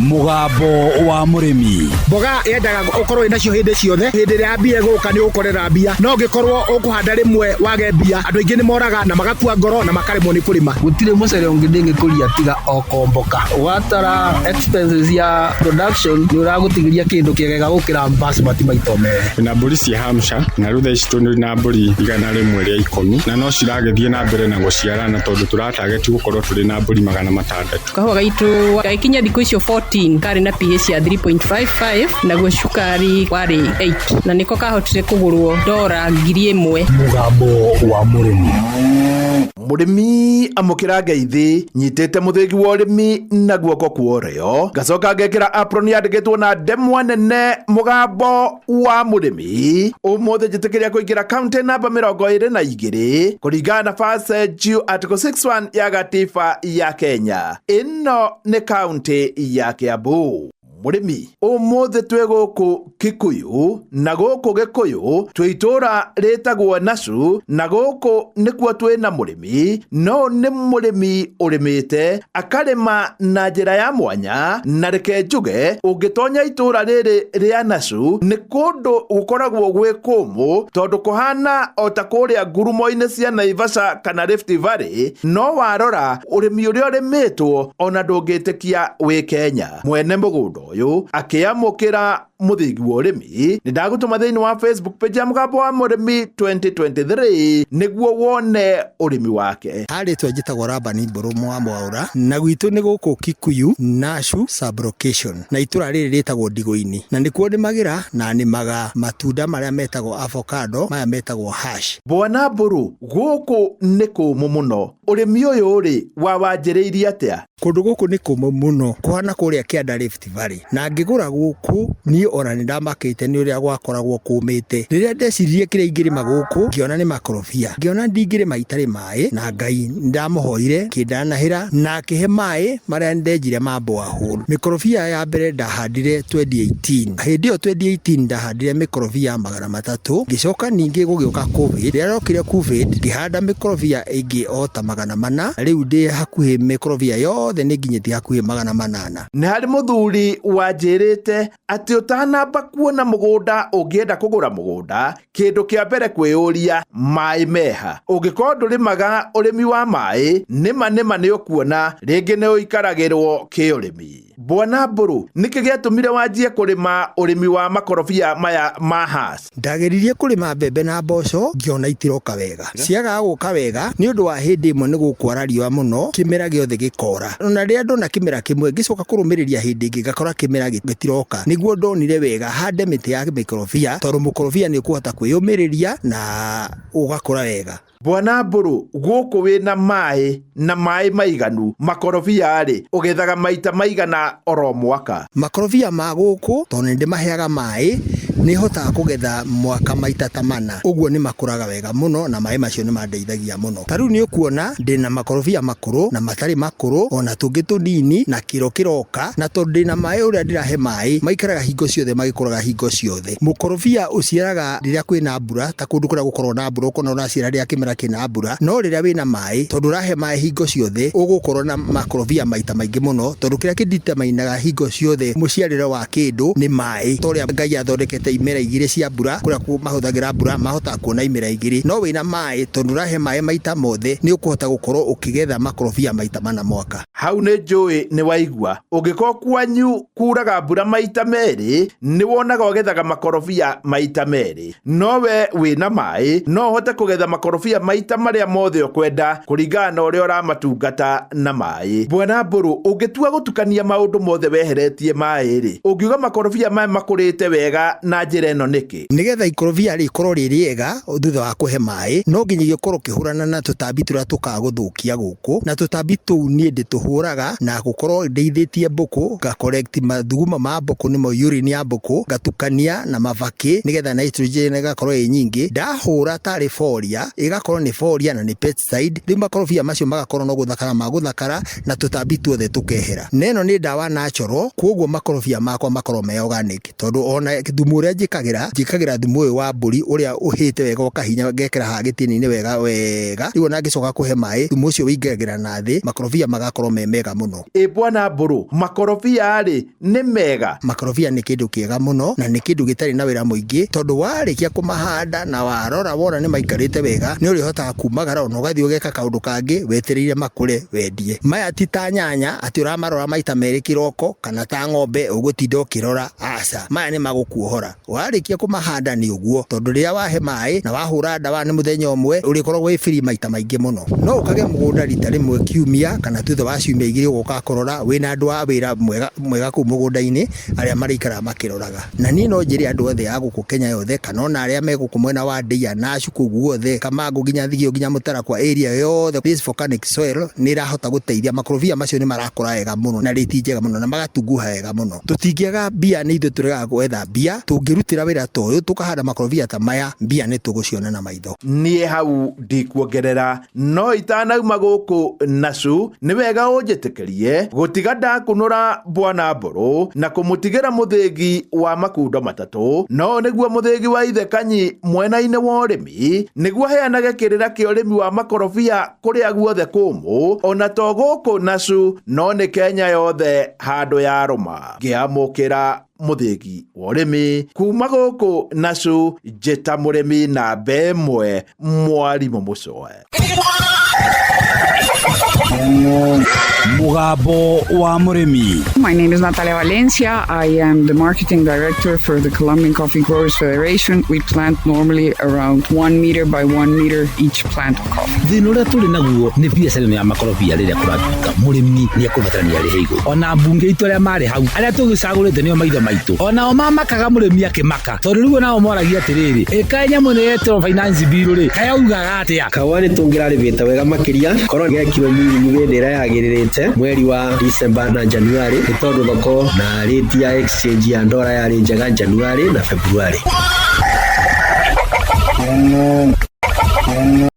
Mũgambo wa mũrĩmi. Mboga yendaga ũkorwo wĩnacio hĩndĩ ciothe. Hĩndĩ ĩrĩa mbia ĩgũka nĩ ũgũkorera mbia, no ũngĩkorwo ũkũhanda rĩmwe wage mbia, andũ aingĩ nĩ moraga na magakua ngoro na makaremwo nĩ kũrĩma. Gũtirĩ mũcere ũngĩ ndĩngĩkũria tiga o komboka. Watara expenses ya production nĩ ũragũtigĩria kĩndũ kĩega gũkĩra basmati maita merĩ. Twĩna mbũri cia Hampshire na rĩu thaa ici tũrĩ na mbũri 110 na no ciragĩthiĩ na mbere na gũciarana tondũ tũratageti gũkorwo tũrĩ na mbũri 600. Kahũa gaitũ gagĩkinya thikũ icio 14 karĩ na pH ya 3.55, naguo cukari warĩ 8, na nĩko kahotire kũgũrwo dora 1000. Mũgambo wa mũrĩmi. Mũrĩmi, amũkĩra ngeithi. Nyitĩte mũthĩgi wa ũrĩmi na guoko kwa ũrĩo, ngacoka ngekĩra apron yandĩkĩtwo na ndemwa nene "Mũgambo wa Mũrĩmi". Ũmũthĩ njĩtĩkĩria kũingĩra kaunti namba 22 kũringana na First Article 61 ya gatiba ya Kenya. Ĩno nĩ kaunti ya Kiambu. Mũrĩmi, ũmũthĩ twĩ gũkũ Kikuyu, na gũkũ Gĩkũyũ twĩ itũũra rĩtagwo Nacu, na gũkũ nĩkuo twĩ na mũrĩmi. No nĩ mũrĩmi ũrĩmĩte akarĩma na njĩra ya mwanya, na reke njuge, ũngĩtonya itũũra rĩrĩ rĩa Nacu, nĩ kũndũ gũkoragwo gwĩ kũmũ tondũ kũhana o ta kũrĩa ngurumo-inĩ cia Naivasha kana Rift Valley. No warora ũrĩmi ũrĩa ũrĩmĩtwo, ona ndũngĩtĩkia wĩ Kenya. Mwene mũgũnda ũyũ akĩamũkĩra mũthĩgi wa ũrĩmi. Nĩ ndagũtũma thĩinĩ wa Facebook page ya Mũgambo wa Mũrĩmi 2023 nĩguo wone ũrĩmi wake. Harĩtwa njĩtagwo Rabani Mbũrũ wa Mwaũra, na gwitũ nĩ gũkũ Kikuyu, Nashu sublocation, na itũra rĩrĩ rĩtagwo Ndigũ-inĩ, na nĩkuo nĩmagĩra na nĩmaga matunda marĩa metagwo avocado, maya metagwo hash. Bwana Mbũrũ, gũkũ nĩ kũmũ mũno. Ũrĩmi ũyũ rĩ, wa wanjĩrĩirie atĩa? Kũndũ gũkũ nĩ kũmũ mũno, kũhana kũrĩa kĩanda Rift Valley, na ngĩgũra gũkũ niĩ ona nĩ ndamakĩte nĩ ũrĩa gwakoragwo kũmĩte. Rĩrĩa ndeciririe kĩrĩa ingĩrĩma gũkũ, ngĩona nĩ makorobia, ngĩona ndingĩrĩma itarĩ maĩ, na Ngai ndamũhoire kĩndanahĩra na akĩhe maĩ marĩa ndenjire ma borehole. Mĩkorobia ya mbere ndahandire 2018. Hĩndĩ ĩyo 2018 ndahandire mĩkorobia 300. Ngĩcoka ningĩ gũgĩũka COVID. Rĩrĩa rokire COVID, ngĩhanda mĩkorobia ĩngĩ o ta 400. Rĩu ndĩ hakuhĩ mĩkorobia yothe nĩ nginyĩtie hakuhĩ 800. Nĩ harĩ mũthuri wanjĩrĩte atĩ ũtanamba kuona mũgũnda, ũngĩenda kũgũra mũgũnda, kĩndũ kĩa mbere kwĩyũria, maĩ meha? Ũngĩkorwo ndũrĩmaga ũrĩmi wa maĩ, nĩma nĩma nĩ ũkuona rĩngĩ nĩ ũikaragĩrwo kĩũrĩmi. Bwana Mbũrũ, nĩkĩ gĩatũmire wanjie kũrĩma ũrĩmi wa makorobia maya ma Hass? Ndageririe kũrĩma mbembe na mboco, ngĩona itiroka wega. Ciagaga gũka wega nĩ ũndũ wa hĩndĩ ĩmwe nĩ gũkwara riũa mũno, kĩmera gĩothe gĩkora. Ona rĩrĩa ndona kĩmera kĩmwe, ngĩcoka kũrũmĩrĩria hĩndĩ ĩngĩ ngakora kĩmera gĩtiroka. Nĩguo ndonire wega hande mĩtĩ ya mĩkorobia, tondũ mũkorobia nĩ ũkũhota kwĩyũmĩrĩria na ũgakũra wega. Bwana Mbũrũ, gũkũ wĩna maĩ na maĩ maiganu, makorobia rĩ, ũgethaga maita maigana oro mwaka? Makorobia ma gũkũ, tondũ nĩ ndĩmaheaga maĩ, nĩ hotaga kũgetha mwaka maita ta mana. Ũguo nĩ makũraga wega mũno na maĩ macio nĩ mandeithagia mũno. Ta rĩu nĩ ũkuona ndĩna makorobia makũrũ na matarĩ makũrũ, ona tũngĩ tũnini na kĩro kĩroka, na tondũ ndĩna maĩ ũrĩa ndĩrahe maĩ, maikaraga hingo ciothe magĩkũraga hingo ciothe. Mũkorobia ũciaraga rĩrĩa kwĩna mbura, ta kũndũ kũrĩa gũkoragwo na mbura, ũkona ũraciara rĩrĩa kĩmera kĩna mbura. No rĩrĩa wĩna maĩ, tondũ ũrahe maĩ hingo ciothe, ũgũkorwo na makorobia maita maingĩ mũno, tondũ kĩrĩa kĩnditamainaga hingo ciothe mũciarĩre wa kĩndũ nĩ maĩ. Ta ũrĩa Ngai athondekete imera igĩrĩ cia mbura, kũrĩa mahũthagĩra mbura mahotaga kuona imera igĩrĩ. No wĩna maĩ, tondũ ũrahe maĩ maita mothe, nĩ ũkũhota gũkorwo ũkĩgetha makorobia maita mana mwaka. Hau nĩ njũĩ nĩ waigua, ũngĩkorwo kwanyu kuraga mbura maita merĩ, nĩ wonaga ũgethaga makorobia maita merĩ. No we wĩna maĩ, no ũhote kũgetha makorobia maita marĩa mothe ũkwenda kũringana na ũrĩa ũramatungata na maĩ. Bwana Mbũrũ, ũngĩtua gũtukania maũndũ mothe weheretie maĩ rĩ, ũngiuga makorobia maya makũrĩte wega na njĩra ĩno nĩkĩ? Nĩgetha ikorobia rĩkorwo rĩ rĩega thutha wa kũhe maĩ, no nginyagia ũkorwo ũkĩhũrana na tũtambi tũrĩa tũkaga gũthũkia gũkũ, na tũtambi tũu niĩ ndĩtũhũraga na gũkorwo ndĩithĩtie mbũkũ, nga collect mathugumo ma mbũkũ, nĩmo urine ya mbũkũ, ngatukania na mabakĩ nĩgetha nitrogen ĩgakorwo ĩ nyingĩ. Ndahũra tarĩ foliar, ĩgakorwo nĩ foliar na nĩ pesticide. Rĩu makorobia macio magakorwo no gũthakara magũthakara na tũtambi tuothe tũkehera. Na ĩno nĩ ndawa natural, koguo makorobia makwa makoragwo me organic, tondũ ona thumu ũrĩa njĩkagĩra, njĩkagĩra thumu ũyũ wa mbũri ũrĩa ũhĩte wega ũkahinya, ngekĩra haha gĩtina-inĩ wega wega. Rĩu ona ngĩcoka kũhe maĩ, thumu ũcio wĩingagĩra na thĩ, makorobia magakorwo me me mega mũno. Ĩ bwana Mbũrũ, makorobia rĩ nĩ mega? Makorobia nĩ kĩndũ kĩega mũno na nĩ kĩndũ gĩtarĩ na wĩra mũingĩ, tondũ warĩkia kũmahanda na warora wona nĩ maikarĩte wega, nĩ ũrĩhotaga kumagara ona ũgathiĩ ũgeka kaũndũ kangĩ wetereire makũre wendie. Maya ti ta nyanya atĩ ũramarora maita merĩ kĩroko, kana ta ng'ombe ũgũtinda ũkĩrora, aca. Maya nĩ magũkuohora. Warĩkia kũmahanda nĩ ũguo, tondũ rĩrĩa wahe maĩ na wahũra ndawa nĩ mũthenya ũmwe, ũrĩkoragwo wĩ free maita maingĩ mũno. No ũkage mũgũnda rita rĩmwe kiumia kana thutha wa ciumia igĩrĩ ũgoka kũrora wĩna andũ a wĩra mwega kũu mũgũnda-inĩ arĩa marĩikaraga makĩroraga. Na niĩ no njĩre andũ othe a gũkũ Kenya yothe kana ona arĩa me gũkũ mwena wa Ndeia na Acu kũu guothe, Kamangũ nginya Thigio nginya Mũtarakwa area yothe, this volcanic soil nĩ ĩrahota gũteithia. Makorobia macio nĩ marakũra wega mũno na rĩti njega mũno na magatunguha wega mũno. Tũtingĩaga mbia, nĩ ithuĩ tũregaga gwetha mbia. Tũngĩrutĩra wĩra ta ũyũ tũkahanda makorobia ta maya, mbia nĩ tũgũciona na maitho. Niĩ hau ndikuongerera, no itanauma gũkũ nacu nĩ wega ũnjĩtĩkĩrie gũtiga ndakunũra bwana Mbũrũ na kũmũtigĩra mũthĩgi wa makundo matatũ, no nĩguo mũthĩgi wa ithe Kanyi mwena-inĩ wa ũrĩmi, nĩguo heanage kĩrĩra kĩa ũrĩmi wa makorobia kũrĩa guothe kũmũ, ona to gũkũ nacu no nĩ Kenya yothe handũ ya rũma. Ngĩamũkĩra mũthĩgi wa ũrĩmi kuma gũkũ nacu, njĩta mũrĩmi namba ĩmwe, mwarimũ Mũcoe. Mũgambo wa mũrĩmi. My name is Natalia Valencia. I am the marketing director for the Colombian Coffee Growers Federation. We plant normally around 1 meter by 1 meter each plant of coffee. Thĩna ũrĩa tũrĩ naguo nĩ biacara ĩno ya makorobia. Rĩrĩa kũratuĩka mũrĩmi nĩ ekũbatarania arĩhe igũrũ, ona mbunge itũ arĩa marĩ hau arĩa tũgĩcagũrĩte nĩo maitho maitũ, onao mamakaga mũrĩmi akĩmaka, tondũ rĩu onao moragia atĩrĩrĩ, ĩkaĩ nyamũ ĩno yetĩrwo finance bill rĩ, kayaugaga atĩa? Kawa nĩ tũngĩrarĩmĩte wega makĩria korwo gekirwo munyu hĩndĩ ĩrĩa yagĩrĩrĩte mweri wa December na January, nĩ tondũ thoko na rate ya exchange ya ndora yarĩ njega January na February.